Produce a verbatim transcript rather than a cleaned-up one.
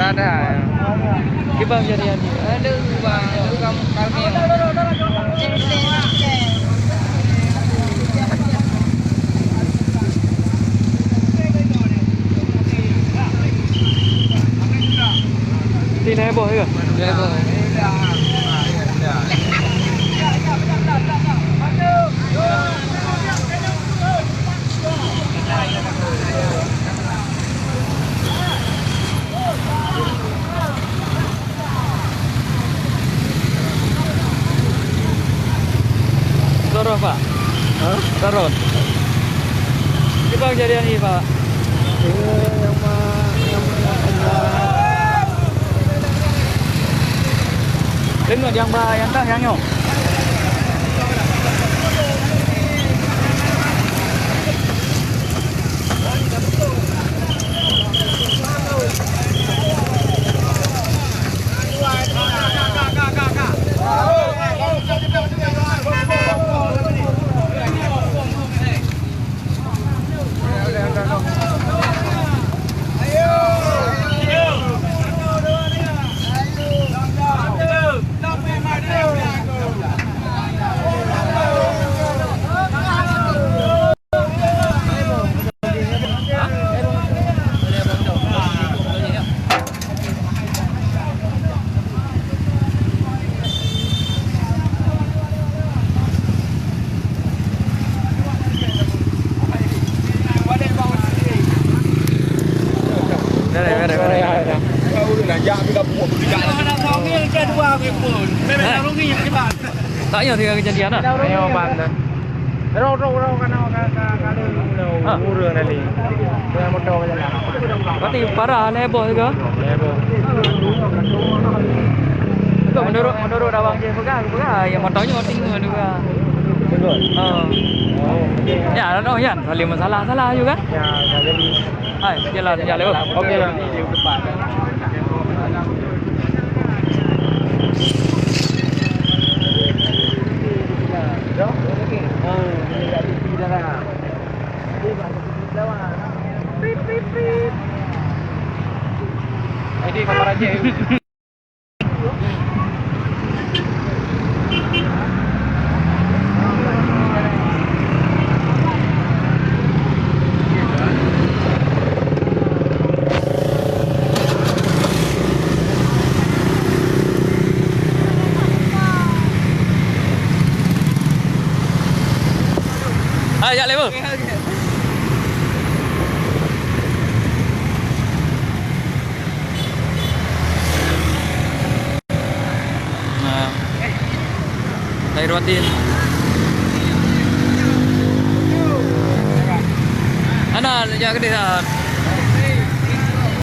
Ada. Kiban jadi-jadi. Aduh, bang, aduh, kamu kami. Sini heboh juga. Heboh. Loroh, Pak? Hah? Loroh. Kiban kejadian ini, Pak? Ini yang ma-, yang ma-, Deungon nyang ba, nyang tang, nyang nyoe. Beres, beres, beres. Tak payah tinggal kejadian lah. Ayo, bang, dah. Rau, rau, rau, kana, ka, ka, ka, ka, Ha. Ureueng tadi. Dengan motor ke jalan. Berarti parah, heboh juga. Heboh. Itu menurut, menurut abang je pegang, pegang. Ya, motornya tinggal juga. Betul. Oh. Oh, okey. Ya, ada dong, Yan. Saling masalah, salah juga. Ya, tak jadi. Hai, jalan, jalan. Okey, Yan. Jadi, Papa Raja. Hai, jak lé, Bu. Nah. Lahir batin. Ana, jak keudeh dah.